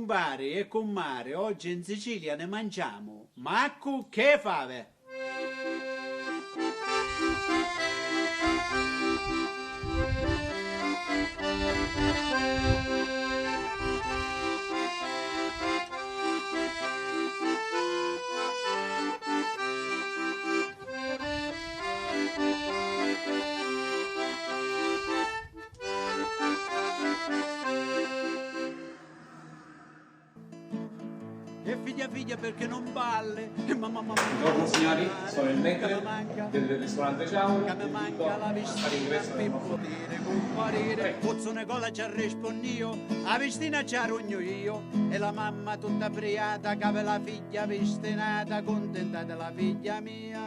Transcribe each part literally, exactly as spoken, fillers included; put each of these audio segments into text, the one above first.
Cumpari e cummari, oggi in Sicilia ne mangiamu maccu che fave! E figghia figghia perché non balli? E mamma mamma. Buongiorno signori, sono il maître del ristorante Ciao, vi invito a fare ingresso nel nostro... Pozzo Nicola ci ha rispondio, a vistina ci arugno io, e la mamma tutta briata, che aveva la figlia vistinata, contenta della figlia mia.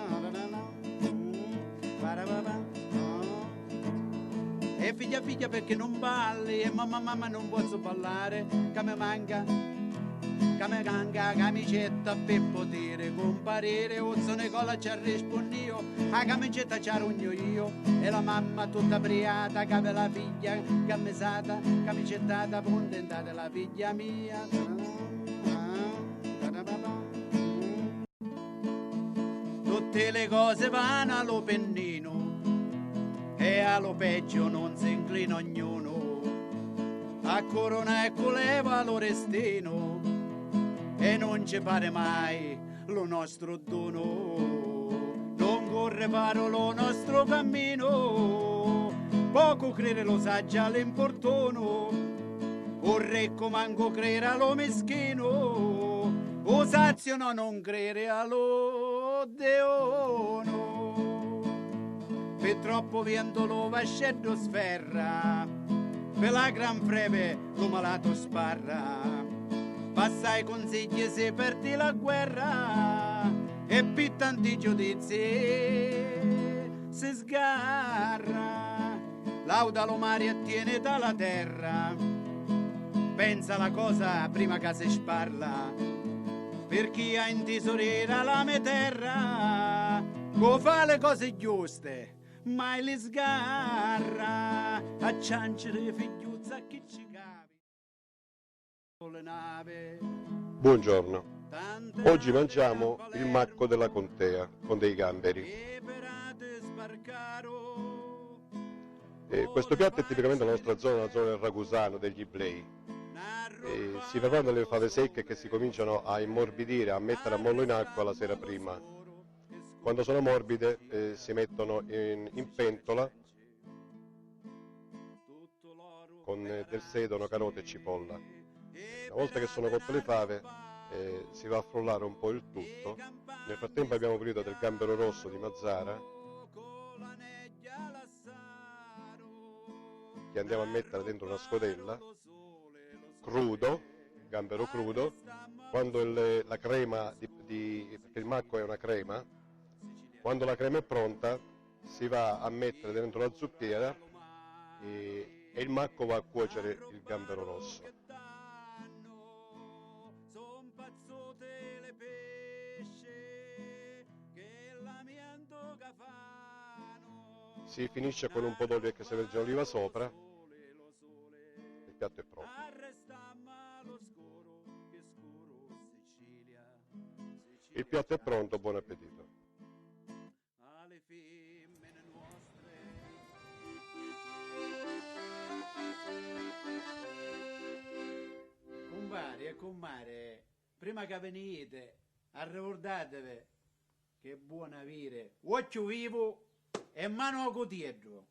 E figghia figghia perché non balli? E mamma mamma non posso ballare, ca mi manca, ca mi manca la camicetta per poter comparire. Ozzo Nicola ci ha rispondio, a camicetta ci arugno io, e la mamma tutta briata, ca aveva la figlia cammisata, camicettata, contentata la figlia mia. Tutte le cose vanno a lo pennino e a lo peggio non si inclina ognuno. A corona e culeva lo restino e non ci pare mai lo nostro dono. Non corre paro lo nostro cammino, poco crede lo saggia all'importuno. O ricco manco crede a lo mischino, o sazio no non crede a lo deono. Pi troppu viento lu vasceddu sferra, pi la gran freve lu malatu sparra, p'assai cunsigghi si perdi la guerra e pi tanti giudizi si sgarra. Lauda lu mari e tieni da la terra, pensa la cosa prima ca si sparla, pirchì ha intisu diri a la me terra cu fa li cosi giusti, mai li sgarra. A cianciri figghiuzza chi ci cavi. Buongiorno. Oggi mangiamo il macco della contea con dei gamberi. E questo piatto è tipicamente della nostra zona, la zona del Ragusano, degli Iblei. E si fa quando le fave secche che si cominciano a immorbidire, a mettere a mollo in acqua la sera prima. Quando sono morbide, eh, si mettono in, in pentola con, eh, del sedano, carote e cipolla. Una volta che sono cotte le fave, eh, si va a frullare un po' il tutto. Nel frattempo abbiamo pulito del gambero rosso di Mazzara, che andiamo a mettere dentro una scodella, crudo, il gambero crudo. Quando il, la crema di, di, perché il macco è una crema, quando la crema è pronta si va a mettere dentro la zuppiera e, e il macco va a cuocere il gambero rosso. Si finisce con un po' d'olio extravergine oliva sopra. Il piatto è pronto. Il piatto è pronto, buon appetito. Cumpari e cummari, prima ca viniti, arrivurdativi che è buono aviri uocchiu vivu e manu o cutieddu.